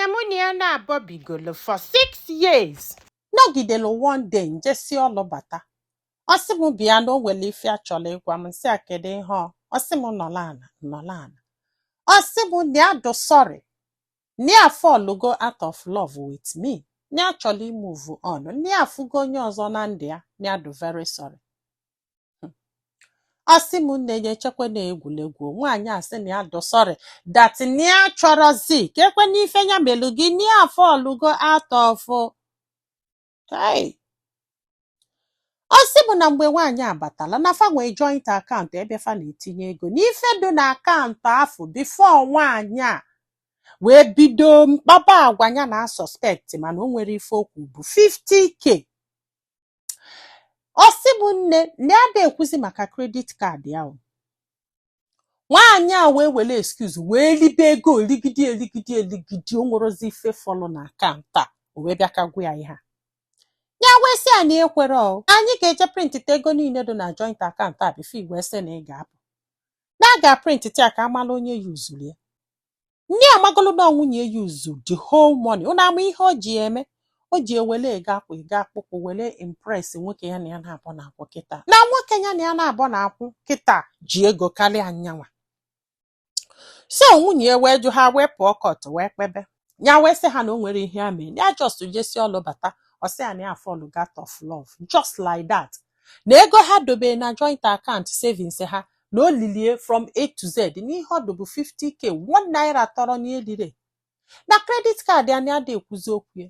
Nwaanyị mụ na ya na-abọ bigolo for 6 years. Nọgidelu one day, njesi ọlụ bata, ọ sị m bịa na o nwere ife a chọrọ ịgwa m. Nsị a, kedu ihe ọ? Ọ sị m nọrọ ana, nọrọ ana. Ọ sị m na ya dụ sorry, na ya fall go out of love with me, na ya chọrọ imove on, na ya afụgo onye ọzọ na ndụ ya, na ya dụ very sorry. Ọ sị m nne ya, echekwa na egwuregwu. Nwaanyị a sị na ya dụ sorry that na ya chọrọzi ka ekwe n'ife ya melu gị, na ya fall go out of. Hey! Ọ sị bụ na mgbe nwaanyị a batala na fa nwee joint account ebe fa na-etinye ego n'ife dị na account afụ before nwaanyị a wee bido mkpaba agwa ya na suspect, mana o nwere ife okwu bụ 50K. Ọ sị bụ nne na ya da ekwuzi maka credit card ya o. Nwaanyị a wee were excuse wee libe ego, ligide, eligide, eligide, o nwerozi ife fọlụ na account a. O wee bịa ka gwa ya ihe a, ya wee sị ya na ekwere o, anyị ga-eje printịta ego niile dị na joint account a before wee sị na ị ga-apụ, na a ga-aprintịta ya ka amala onye yuzuru ya. Ndị amagolu na nwunye yuzu the whole money. Ụnụ ama ihe o ji eme? O ji ewele ego akwa, ego akpụkpọ, were impress nwoke ya na ya na-abọ na-akwụ kịta, na nwoke ya na ya na-abọ na-akwụ kịta ji ego karịa nyanwa. So nwunye ya wee jụ ha, wee pụọ court wee kpebe. Ya wee sị ha na o nwere ihe ya mee, ya just jesi ọlụ bata. Ọ sị ya na ya fall out of love just like that, na ego ha dobere na joint account savings ha, na o lilie from A to Z, n'ihe ọ dụ bụ 50K, ₦1 tọrọ n'elire na credit card ya, na ada ekwuzi okwu ya.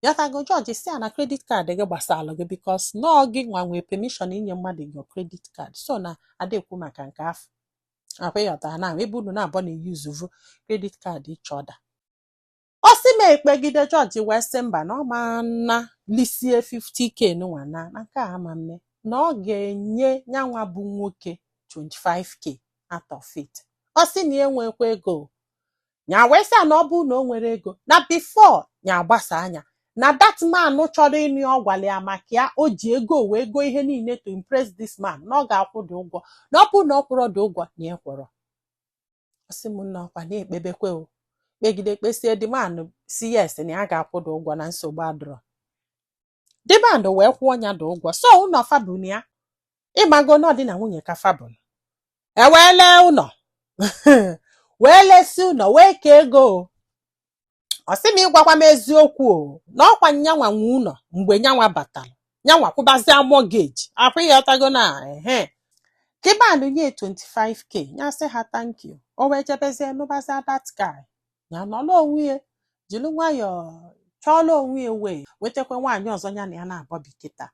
Yatago jọji si ya na credit card gị gbasara gị because nọọ gị nwa nwee permission inye mmadụ your credit card, so na ada ekwu maka nke afọ akwa. Ịghọtara na ebe unu na-abọ na-eyuzuvu credit card each other. Ọ sị m ekpegide, jọji wee sị mba, na ọ ma na lisie 50K nụnwa, na nke a ama mme, na ọ ga-enye nyanwa bụ nwoke 25K out of it. Ọ sị na ya enwekwa ego. Ya wee sị ya na ọ bụrụ na o nwere ego, na before ya agbasa anya na that man chọrọ ịnụ ya, ọ gwara ya maka ya, o ji ego wee go ihe niile to impress this man, na ọ ga-akwụ dị ụgwọ, na ọ bụrụ na ọ kwụrọ dị ụgwọ, na ya kwụrọ. Ọ sị m nna, ọkwa na-ekpebekwe o, kpegide, kpesie, the man si yes, na ya ga-akwụ dị ụgwọ, na nsogbu adịrọ. The man wee kwụọ ya dị ụgwọ. So ụlọ fabụ na ya ịgbago na ọdị na nwunye ka fabụ e wee lee ụlọ, wee lesi ụlọ, wee kee ego o. Ọ sị m ịgwakwa m eziokwu o, na ọkwa nyanwa nwe ụlọ mgbe nyanwa batara, nyanwa kwụbazia mortgage akwa. Ịghọtago na ehe kibanụ nye 25K, ya sị ha thank you. O wee jebezie nụbazia that guy. Ya nọrọ onwe ya, jiri nwayọọ chọọrọ onwe ya, wee wetakwa nwaanyị ọzọ ya na ya na-abọbi kịta.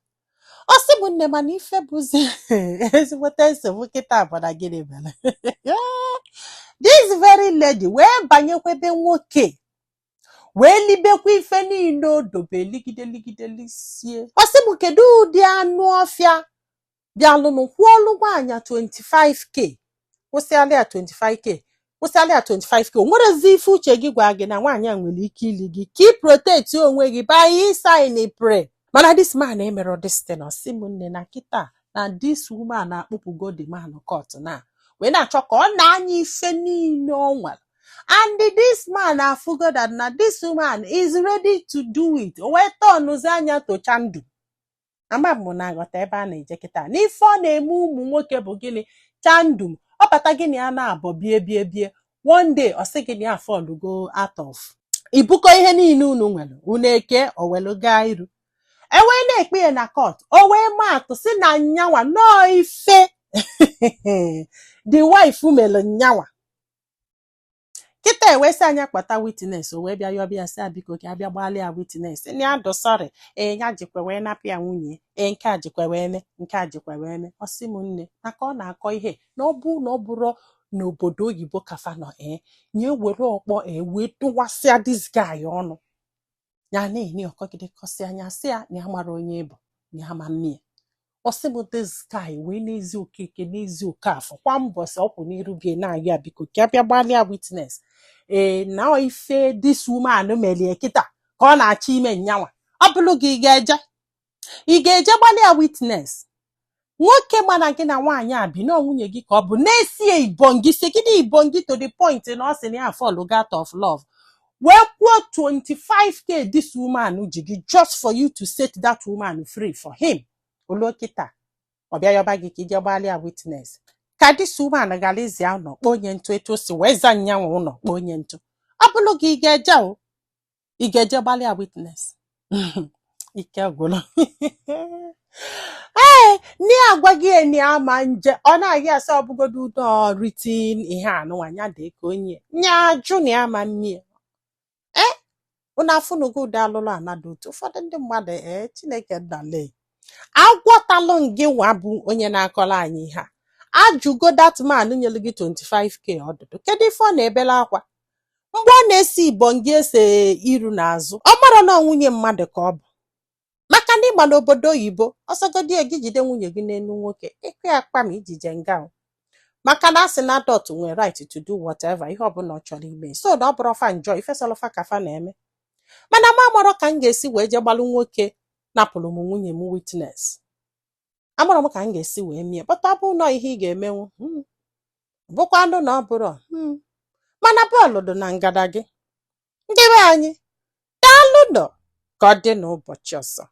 Ọ sị bụ nne, mana ife bụzi ezigbote nsogbu kịta bụ na gịnị mere this very lady wee banyekwebe nwoke, wee libekwa ife niile o dobe, ligide, ligide, lisie. Ọ sị m kedu ụdị anụ ọfịa bịalụnụ kwụọlụ nwaanyị 25K, kwụsịala ya 25K, kwụsịala ya 25K? O nwerezi ife uche gị gwa gị na nwaanyị a nwere ike ili gị ka ị protect onwe gị by sign pre? Mana this man emere this thing. Ọ sị m nne, na kịta na this woman na-akpụpụgo the man court na wee na-achọ ka ọ na-anya ife niile o nwere, and this man afụgo that na this woman is ready to do it. O wee tọnụzi anya tocha ndụ. Ama m na aghọta ebe a na-eje kịta n'ife ọ na-eme ụmụ nwoke bụ gịnị? Chandum ọ bata, gịnị ya na-abọ bie bie bie, one day ọ sị gị na ya fall go out of ibukọ ihe niile unu nwere, unu eke o welu gaa iru. E wee na-ekpe ya na court, o wee maa atụ si na nyanwa nọọ ife the wife mere nyanwa. Kịta ewee sị anya kpata witness. O wee bịa yọbịa, sị ya biko ka abịa gbalịa witness na ya dụ sorry, ee, ya jikwa wee napụ ya nwunye, ee, nke a jikwa wee mee, nke a jikwa wee mee. Ọ sị m nne, maka ọ na-akọ ihe na ọ bụ na ọ bụrụ n'obodo oyibo kafa nọ, ee, nye were ọkpọ, ee, wee tụwasịa this guy ọnụ. Ya na-enye ọkọgide kọsị anya, sị ya na ya mara onye bụ na ya ma mmie. Ọ sị m this guy wee n'ezi Okeke, n'ezi Okafọ, kwa mbọsị ọ kwụ n'iru bie na-ayọ ya biko ka abịa gbalịa witness, ee, na ọ ife this woman melie kịta ka ọ na-achọ ime nyanwa. Ọ bụrụ gị, ị ga-eje gbalịa witness nwoke mana gị na nwaanyị a bi na nwunye gị ka ọ bụ na-esie ibongi, sigide ibongi to the point na ọ sị na ya fall out of love. Wee kwuo 25K this woman ji gị just for you to set that woman free for him. Oluo kịta, ọ bịa yọba gị ka ije gbalịa witness, ka this woman gara izi ụlọ kpọọ onye ntụ. Etu o si wee za nyanwụ ụlọ kpọọ onye ntụ, ọ bụrụ gị, ị ga-eje o, ị ga-eje gbalịa witness? Ike gwụrụ. Ee, nne agwa gị eni ama nje, ọ na-agị asị ọbụgodo udo ritin ihe anụnwa ya dị ka onye nya ajụ na ya ama mmie. Ee, unu afụnugo ụdị alụlụ anadụ otu ụfọdụ ndị mmadụ. Ee, Chineke nnale agwọtalụ gị nwa bụ onye na-akọrọ anyị ihe a. Ajụgo that man nyelu gị 25K ọdụdụ, kedu ife ọ na-ebele akwa mgbe ọ na-ese ibọ ngị ese iru n'azụ? Ọ mara na ọ nwunye mmadụ ka ọ bụ, maka na ịgba n'obodo oyibo, ọsọgodi gị jide nwunye gị n'elu nwoke, ịkụ ya kpam ijije nga o. Maka na asị na adult nwere right to do whatever, ihe ọbụla ọ chọrọ ime. So na ọ bụrụ fa njọ ifesalụfa ka fa na-eme, mana m amarọ ka m ga-esi wee jee gbalụ nwoke napụrụ m nwunye m witness. Amarọ m ka m ga-esi wee mie bọta. Ọ bụ nọ ihe ị ga-emenwu, bụkwanụ na ọ bụrụ, mana bọọlụ dị na ngada gị. Ndị be anyị, daalụ nọ ka ọ dị n'ụbọchị ọzọ.